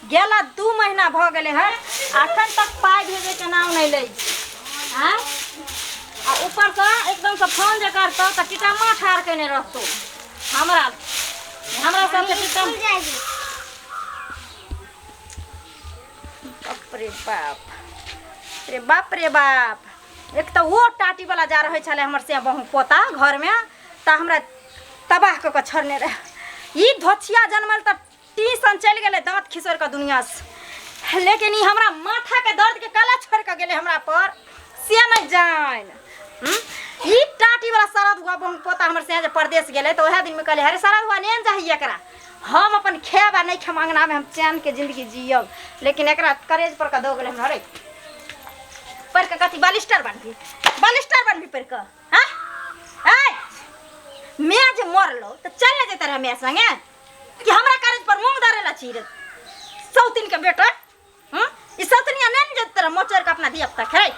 गेला 2 महीना भऽ गेलै हन, अखन तक पाइ भेजैके नाम नहि लै छै। आँय, आ ऊपरसँ एकदमसँ फोन जे करतौ तऽ टिटम्मा ठाढ़ केने रहतौ। हमरा हमरा सबके टिटम, बाप रे बाप रे बाप रे बाप। एक तऽ ओ टाटी वाला जा रहै छलै हमर से बहु पोता घरमे, तऽ हमरा तबाह कऽ कऽ छोड़ने रहै। ई धोछिया जनमल तऽ टीसन चलि गेलै दाँत खिसोरि कऽ दुनियासँ, लेकिन ई हमरा माथाके दर्दके कला छोड़ि कऽ गेलै हमरा पर, से नहि जानि। ई टाटी वाला शरद हुआ बहु पोता हमर से जे परदेश गेलै तऽ वएह दिनमे कहलियै, अरे शरद हुआ नहि जाही, एकरा हम अपन खायब आ नहि खायब, अङ्गनामे हम चैनके जिंदगी जियब। लेकिन एकरा करेज पर कऽ दऽ गेलै हमरा। रे पढ़ि कऽ कथी बालिस्टर बनबी, बालिस्टर बनबी पढ़ि कऽ? हँ, मैं जे मरलो तऽ चलि ने जैते रहे मैं संगे, कि हमरा करेज पर मूंग दरे ला छी रे सौतिन के बेटा? हम्म, ई सौतनिया नहीं ने जैते रहे मोचर के अपना धिया पुता खेरै।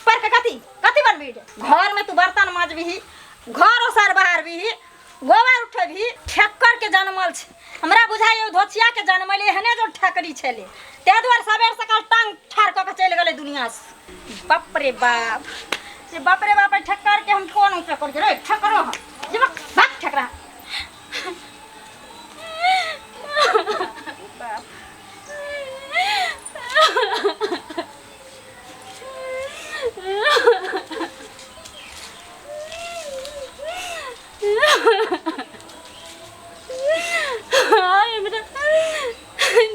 पढ़ के कथी कथी बनबी रे? घर में तू बर्तन माजबही, घर ओसार बहारबही, गोबर उठेबही। ठेक्कर के जनमल छै, हमरा बुझाइए धोछिया के जनमल एहने जो ठेकरी छलै, ताहि दुआरे सबेर सकाल टांग ठाढ़ कऽ के चलि गेलै दुनिया से। बाप रे बाप रे बाप रे बाप, ठेक्कर के हम कोन उपयोग करियै रे? ठेकरो हम जेबक भाग ठेकरा। बाप हमरा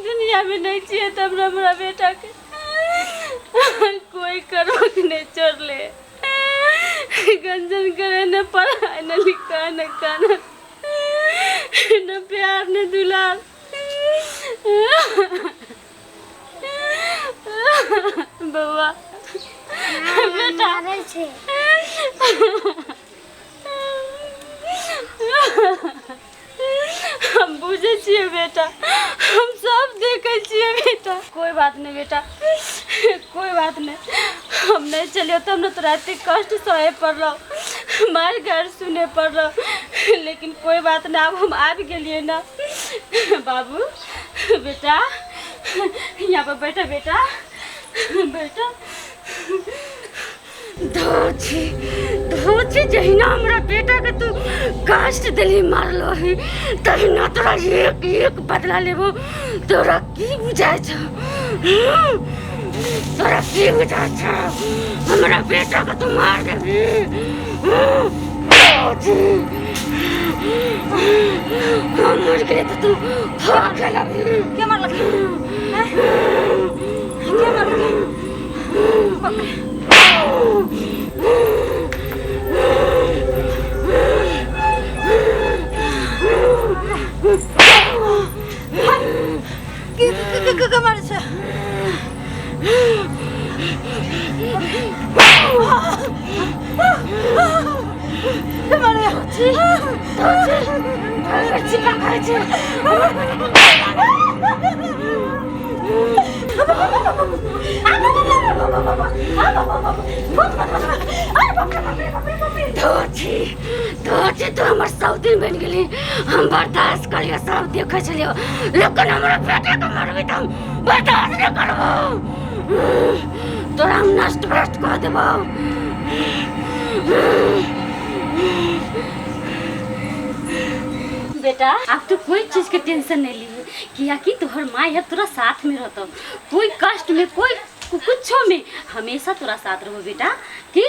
दुनिया में नहीं चाहिए तब हमरा बेटा के कोई करोक नहीं छोड़ले, गंजन करे न पढ़ाई न लिखा न खाना न प्यार न दुलार। बउआ बेटा, हम बुझै छियै बेटा, हम सब देखै छियै बेटा। कोई बात नहीं बेटा, कोई बात नहीं। हम नहीं चलियो तब न तोरा एते कष्ट सहे पड़लो, मार घर सुने पड़लो, लेकिन कोई बात नहीं, आब हम आबि गेलियै ना। बाबू बेटा, यहाँ पर बैठा बेटा, बैठा। धोछी धोछी, जहिना हमरा बेटा के तू कष्ट देली, मारलो है, तहिना तोरा एक एक बदला लेबो। तोरा की बुझाय छौ? तोरा की बुझाय छौ? हमरा बेटा के तू मार देबी? धोछी, हम मर गेलियै तऽ तू खा गेलही। के मारलक? के मारलक? के के के के मारै छै? के मारै? चिपा खाइ छै। धोछी धोछी, तू हमर सौतीन बनि गेली, हम बर्दाश्त करियो, सब देखै छलियो, लेकिन हमरा बेटा के मारबी तऽ हम बर्दाश्त नहि करबो। तोरा हम नष्ट भ्रष्ट कऽ देबो। बेटा, अब तो कोई चीज के टेंशन नहीं ली, कियाकि तोहर माँ अब तोरा साथ में रहतो। कोई कष्ट में, कोई कुछो में हमेशा तोरा साथ रहो बेटा। की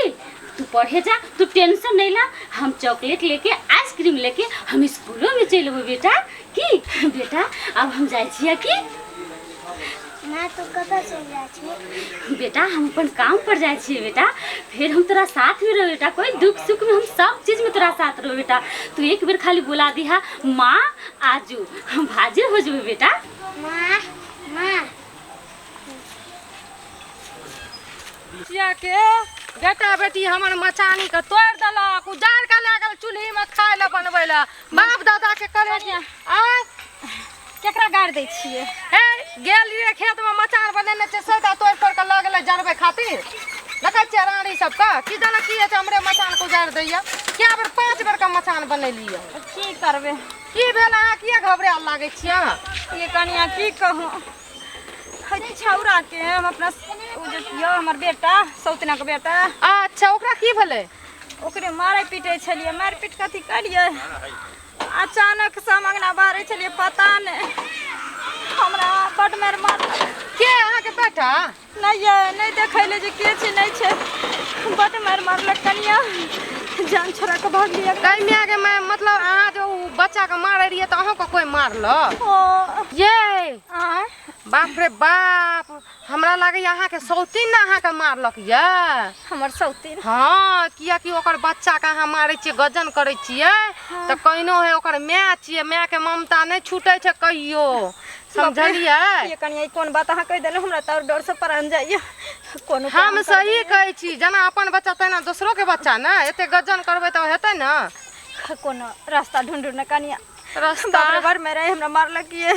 तू पढ़े जा, तू टेंशन नहीं ला। हम चॉकलेट लेके, आइसक्रीम लेके हम स्कूलों में चल अबो बेटा। की बेटा, अब हम जाइ छियै की? माँ, तू कतऽ चलि जाइ छी? बेटा, हम अपन काम पर जाइ छियै बेटा, फिर हम तोरा साथ में रहो बेटा। कोई दुख सुख में, हम सब चीज में तोरा साथ रहो बेटा। तू एक बेर खाली बोला दिहा, माँ आजू, हम हाजिर हो जेबै बेटा। माँ, माँ। बचिया के बेटा बेटी हमर मचानी के तोड़ि देलक, उजाड़ के लए गेल चूल्ही में खाय लए बनबै लए। बाप दादा के करे आय। केकरा गारि दै छियै? हे, गेल रहियै खेत में, मचान बनेने छै, सौदा तोड़ि तोड़ि के लऽ गेलै जरबै खातिर। देखै छियै रानी सबके की जाने की होइ छै, हमरे मचान के उजाड़ि दैया। कए बेर, 5 बेर के मचान बनेलियै। की करबै? की भेल? अहाँ किया घबरायल लागै छियै? ये कनिया, की कहूँ, छौरा के हम अपना ओ जे यौ हमर बेटा सौतना के बेटा। अच्छा, ओकरा की भेलै? ओकरे मारै पीटै छलियै, मारि पीट कथी करियै, अचानक से हम अंगना बाहरै छलियै, पता नहि हमरा बड मारि मारलक। के, अहाँके बेटा? नहि ये, नहि देखैले जे के छै नहि छै, बड मारि मारलक कनिया, जान छोड़ा के भागलियै। गै माय गे माय, मतलब अहाँ जो उ बच्चा के मारै रहियै तऽ अहूँके कोइ मारलक? ओ ये आँय? बाप रे बाप, हमरा लागैया अहाँके सौतीन ने अहाँके मारलक यऽ। हमर सौतीन? हँ, कियाकि ओकर बच्चाके अहाँ मारै छियै, गजन करै छियै, तऽ कहिनो है ओकर माय छियै, मायके ममता नहि छूटै छै कहियो, समझलियै? ये कनिया, ई कोन बात अहाँ कहि देलहुँ, हमरा तऽ आओर डर से प्राण जाइए। कोनो हम सही कहै छी, जेना अपन बच्चा तहिना दोसरोके बच्चा ने, एते गजन करबै तऽ हेतै ने? कोनो रास्ता ढूंढू ने कनिया। रास्ता? बाप रे, घर में रहे हमरा मारलक ये,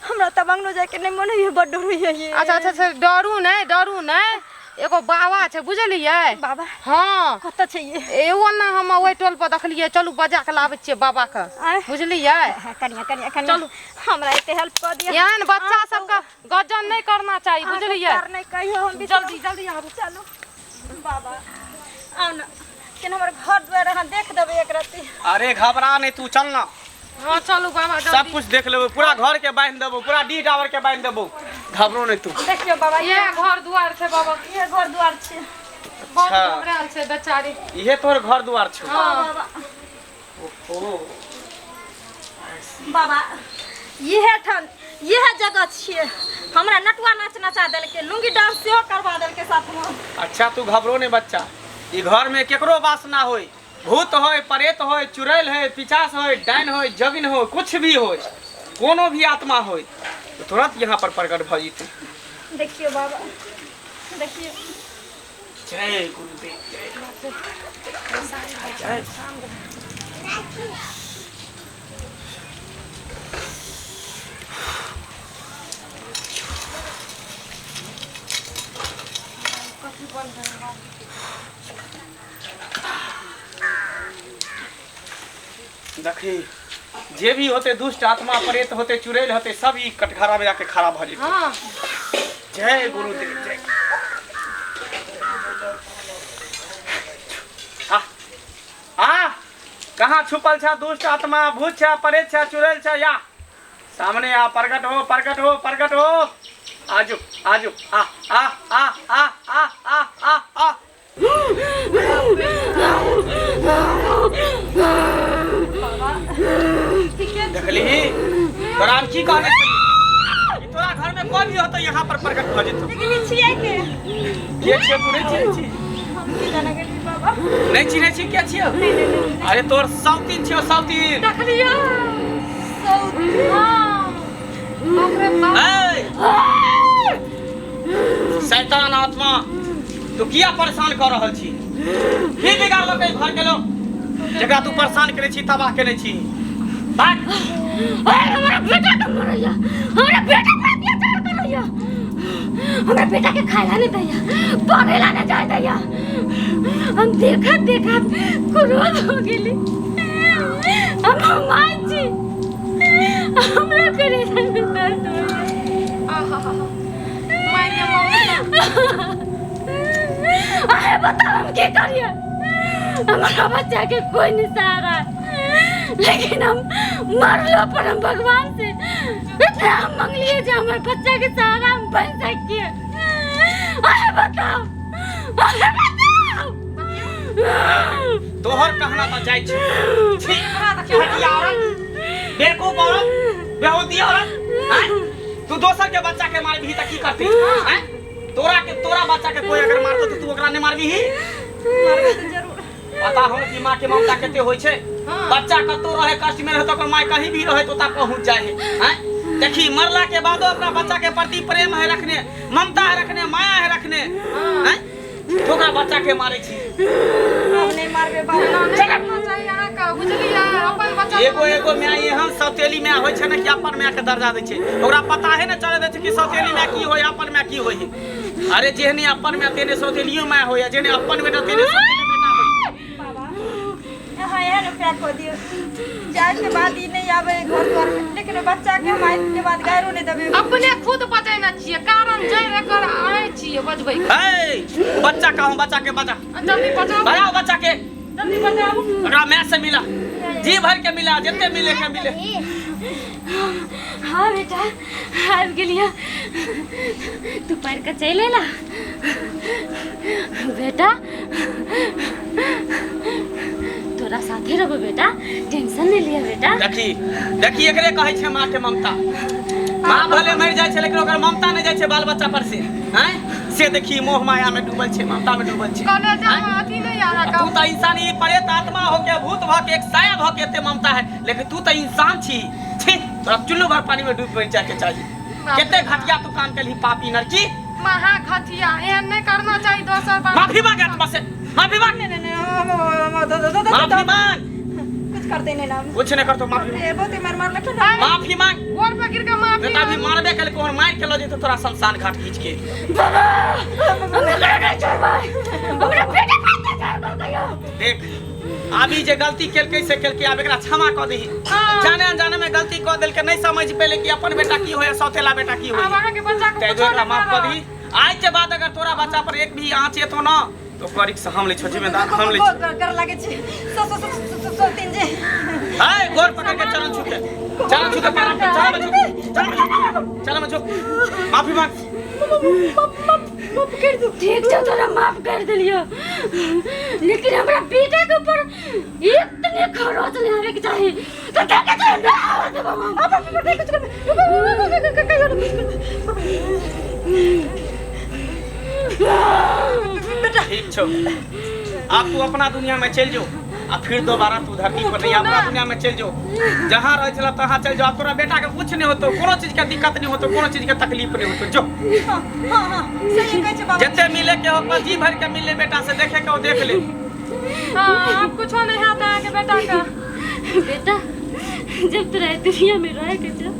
हमरा तब अंगनो जाके नहीं मन होइए, बड डर होइए ये। अच्छा अच्छा अच्छा, डरू नहि, डरू नहि, एगो बाबा छै, बुझलियै? बाबा? हँ। कतऽ छै ये? एगो ने हम ओहि टोल पर देखलियै, चलू बजा के लाबै छियै बाबा के। आँय? बुझलियै? हाँ, कनिया कनिया कनिया, चलू हमरा एते हेल्प कऽ दिअ। एहन बच्चा सबके गजन नहि करना चाही, बुझलियै? अहाँके उपकार नहि कहियो हम बिसरब। जल्दी जल्दी आबू। चलू बाबा, आउ ने, केना हमर घर दुआर अहाँ देख देबै एक रत्ती। अरे घबरा नहीं, तू चल ना। हाँ चलू बाबा, सब जल्दी कुछ देख लेबो, पूरा घर के बांध देबो, पूरा डी टावर के बांध देबो, घबरो नहीं तू। देखियौ बाबा, ये घर दुआर छै बाबा। ये घर दुआर छै। बहुत अच्छा। घबरायल छै बेचारी। इहे तोहर घर दुआर छौ? हाँ बाबा। ओहो बाबा, इहे ठाम इहे जगह छियै, हमरा नटुआ नाच नचा देलकै, लुंगी डांस सेहो करवा देलकै साथमे। अच्छा तू घबरो नहीं बच्चा, ई घर में केकरो वास ना होई, भूत होय, प्रेत होय, चुड़ैल होय, पिचास होय, डाइन होय, जगिन होय, कुछ भी होय, कोनो भी आत्मा होय तो तुरंत यहाँ पर प्रकट भ जेतै। देखियौ बाबा, देखियौ। जय गुरुदेव, जय जय। देखी जे भी होते दुष्ट आत्मा, प्रेत होते, चुड़ैल होते, सब ई कटघरा में जाके खड़ा भ जेतै। हाँ। जय गुरुदेव, जय। आ आ कहाँ छुपल छा दुष्ट आत्मा, भूत छा, प्रेत छा, चुड़ैल छा, या सामने आ, प्रकट हो, प्रकट हो, प्रकट हो, आजो आजो, आ आ आ आ आ आ आ आ। देखली तोरा हम की कहने छली कि तोरा घर में कोई भी होतो यहाँ पर प्रकट भ जेतो। लेकिन ई छियै के? के छियै तू नहीं चिन्है छी? हम की जाने गेलियै बाबा। नहीं चिन्है छी के छियै? अरे तोर सौतीन छियौ, सौतीन। देखलियै? सौतीन? बाप रे बाप। ऐ शैतान आत्मा, तू किया परेशान कर रहल छी? की बिगाड़लकै घर के लोग जकरा तू परेशान करै छी, तबाह केने छी? भाग। ओए, हमरा बेटा के मारैया, हमरा बेटा पर अत्याचार करैया, हमरा बेटा के खाए ला नहीं दैया, पढ़े ला नहीं जाए दैया। हम देखत देखत क्रोध हो गेली। हम माय छी, हमरा करे दर्द होइया। आहा माय के ममता। अरे बताओ हम की करिए? हमारा बच्चा के कोई नहीं सहारा, लेकिन हम मरलो पर हम भगवान से इतना हम मंगलिए जो हमारे बच्चा के सहारा हम बन सकिए। अरे बताओ, अरे बताओ। तोहर कहना तऽ जाइ छै। छी, घटिया औरत, बेवकूफ औरत, बेहुदी औरत, आँय? तू दोसर के बच्चा के मारबही तऽ की करती? आँय? तोरा के, तोरा बच्चा के कोई अगर मारतो तऽ तू ओकरा नहि मारबही? मारबै तऽ जरूर। पता हो कि माँ के ममता कते होइ छै? बच्चा कतौ रहे, कष्ट में रहे, तऽ ओकर माय कहीं भी रहे तो ओतऽ पहुँच जाइ है। आँय? देखी, मरला के बादो अपना बच्चा के प्रति प्रेम है रखने, ममता है रखने, माया है रखने। आँय? तू ओकरा बच्चा के मारै छी? आब नहि मारबै बाबा। नहि करना चाही अहाँके, बुझलियै? अपन बच्चा। एगो एगो माय एहन सौतेली माय होइ छै ने कि अपन माय के दर्जा दै छै, ओकरा पता है ने चले दै छै कि सौतेली माय की होय, अपन माय की होय। अरे जेहने अपन माय तेहने सौतेलियो माय होय, जेहने अपन बेटा तेहने सौतेली बेटा होय। बाबा, अहाँ एहन उपाय कऽ दियौ जाय के बाद ई नहि आबै घर दुआर में, लेकिन ओ बच्चा के हम आइ के बाद गायरो नहि देबै। अपने खुद बजेने छियै, कारण जड़ि छियै बजबै हे बच्चा कहूं बच्चा के बचा जल्दी बचाउ बजाओ बच्चा के जल्दी बचाउ ओकरा माय से मिला जी भर के मिला जते मिले के मिले हाँ बेटा आबि गेलियै तू पढ़ि कऽ चलि एला बेटा तोरा साथे रहबो बेटा टेंशन नहीं लिया बेटा देखी देखी एकरे कहै छै माँ के ममता माँ भले मरि जाइ छै लेकिन ओकर ममता नहि जाइ छै बाल बच्चा पर से हैं से देखी मोह माया में डूबल छै ममता में डूबल छै कॉलेज में अथी नहीं आ तू तो इंसान ई प्रेत आत्मा हो के भूत भ के एक साया भ के एते ममता है लेकिन तू तो इंसान छी छी तोरा चुल्लू भर पानी में डूब जाए के चाहिए कते घटिया तू काम केलही पापी नरकी महा घटिया एहन नहीं करना चाहिए दोसर बार माफी मांग आत्मा से माफी मांग नहीं नहीं नहीं माफी मांग कुछ करते नहीं ना कुछ नहीं करतो माफी ए बहुत ही मार मार लखे ना माफी मांग गोर पर गिर के माफी नहीं तो अभी मारबे कल कोन मार के ल जेतो तोरा शमशान घाट खींच के हमरा बेटा पर कहियो देख अभी जे गलती केलकै से केलकै आब एकरा क्षमा कऽ दही जाने अनजाने में गलती कऽ देलकै नहीं समझ पेले कि अपन बेटा की होय सौतेला बेटा की होय अब अहाँ के बच्चा के तै कुछो एकरा नहीं माफ कऽ करत। दही आज के बाद अगर तोरा बच्चा पर एक भी आँच एतो ना तो करिक से हम लै छो जिम्मेदार हम लै छो कर लागे छी सो सो सो सो सो तीन जे हाय गोर पकड़ के चरण छू के चरण छू के प्रणाम कर चरण में झुक चरण में झुक चरण में झुक माफी मांग माफ कर दू ठीक छौ तोरा माफ कर देलियो लेकिन हमरा बेटा के ऊपर इतने खरोच नहीं आवे के चाही तो देखे तो ना आवे देबो हम ठीक छौ आब तू अपना दुनिया में चल जो आ फिर दोबारा तू धरती पर नहीं अपना दुनिया में चल जो जहाँ रहे छला तहाँ चल जो आब तोरा बेटा के कुछ नहीं होतो कोनो चीज के दिक्कत नहीं होतो कोनो चीज के तकलीफ नहीं होतो जो हाँ हाँ हाँ सही कहै छै बाबा जते मिले के हो जी भर के मिले बेटा से देखे के हो देख ले हाँ आब कुछो नहीं होता अहाँ के बेटा के बेटा जब तोरा दुनिया में रह के छौ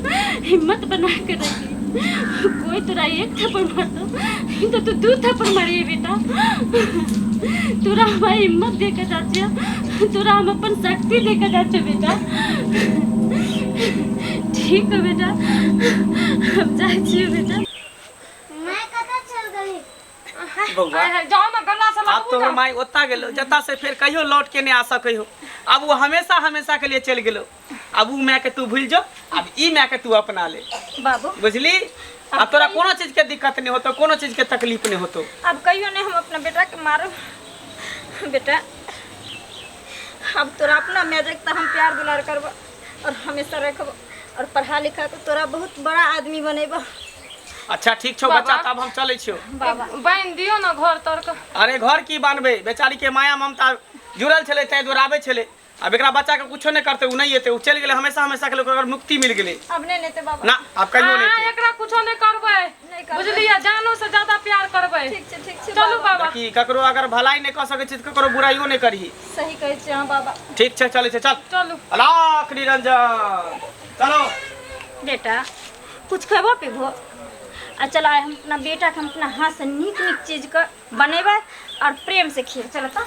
हिम्मत बना के रही कोई तोरा एक थप्पड़ मारतो तो तू दू थप्पड़ मारिए बेटा तोरा हमारी हिम्मत दे के जाचे तोरा हम अपन शक्ति दे के जाचे बेटा ठीक है बेटा हम जाइ छियै बेटा मैं कतऽ चल गेली बौआ आय हाय, जाओ ना गला से अब लगू तोहर ना माई ओता गेलो जता से फिर कहियो लौट के नहीं आ सकै हो अब वो हमेशा हमेशा के लिए चल गेलो अब ऊ माय के तू भूल जो अब ई माय के तू अपना ले बाबू बुझली अब तोरा कोनो चीज के दिक्कत नहीं होतो कोनो चीज के तकलीफ नहीं होतो अब कहियो नहीं हम अपना बेटा के मारब बेटा अब तोरा अपना मैजक तो हम प्यार दुलार करब और हमेशा रखब और पढ़ा लिखा के तोरा बहुत बड़ा आदमी बनेब अच्छा ठीक छौ बच्चा तब हम चलै छियौ बाबा बान्हि दियौ ने घर तर के अरे घर की बान्हबै बेचारी के माया ममता जुड़ल छलै ताहि दुआरे आबै छलै आब एकरा बच्चा के कुछो नहि करतै ओ नहि एतै ओ चलि गेलै हमेशा हमेशा के लिए ओकरा मुक्ति मिल गेलै अब नहीं लेते बाबा ना आब कहियो नहि अहाँ एतै एकरा कुछो नहि करबै नहि करबै। बुझलियै जानो से ज्यादा प्यार करबै ठीक छै ठीक छै चलू बाबा की ककरो अगर भलाई नहि कऽ सकै छी तऽ ककरो बुराइयो नहि करही सही कहै छी अहाँ बाबा ठीक छै चलै छै चल चलू अलाख निरंजन चलो बेटा कुछ खेबो पीबो आ चल आइ हम अपना बेटाके हम अपना हाथसँ नीक नीक चीजके बनेबै और प्रेम से खिएबै चल तऽ